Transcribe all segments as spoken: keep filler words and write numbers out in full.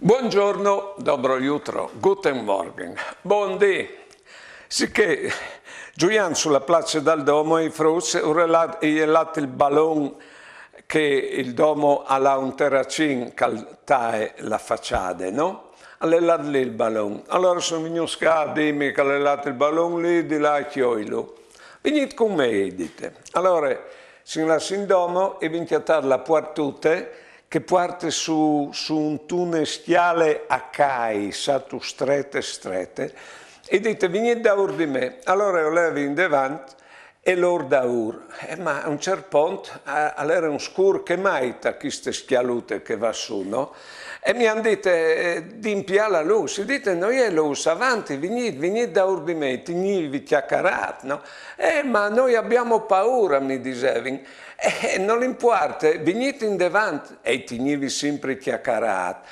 Buongiorno, dobro jutro, guten Morgen, bundì. Sicché, giuiant su la place dal domo, i fruts, ur è lât, i è lât il balon che il domo al à un terracin che al taie la façade, no? Al è lât li il balon. Alore a son vignûts ca a dîmi che al è lât il balon li, di là a cjoilu. Vignît cun me, i è dite. Alore, sin lâts in domo e i vin cjatât la puartute che puarte su, su untune scjale a cai, satu, strete, strete, e i è dite: «Vignît daûr di me.» Alore jo o levi indevant e lôr daûr. Eh, ma a un ciert pont, eh, al jere un scûr, che mai ta cheste scjalute che e va sù, no? E mi àn dite, eh, di impiâ la lûs. I è dite: «No je lûs, avanti, vignît, vignît daûr di me, i tignivi cjacarât, no?» «Eh, ma noi abbiamo paura», mi disevin. «Eh, nol impuarte, vignît indevant.» E i tignivi simpri cjacarât.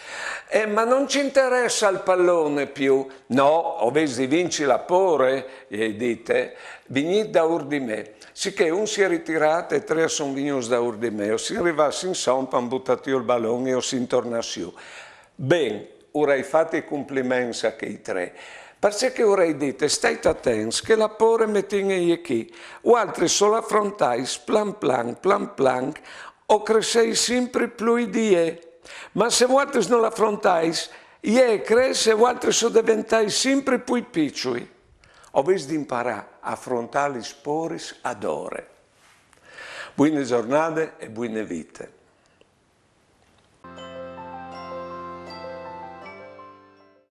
«Eh, ma non ci interessa il pallone più.» «No, o vês di vinci la pôre», i ai dite, «vignît daûr di me.» Sicché un si è ritirât e trê a son vignûts daûr di me. O sin rivâts insomp, a àn butât jù il balon e o sin tornâts jù. Ben, ur ai fat i compliments a chei trê, parcè che ur ai dite: «Stait atents che la pôre me tien jê chi. Vualtris, se o la afrontais plan plan, plan plan, o cresseis simpri plui di jê. Ma se vualtris no la afrontais, jê e cres e vualtris o deventais simpri plui piçui.» O vês di imparâ a afrontâ lis pôris adore. Buine zornade e buine vite.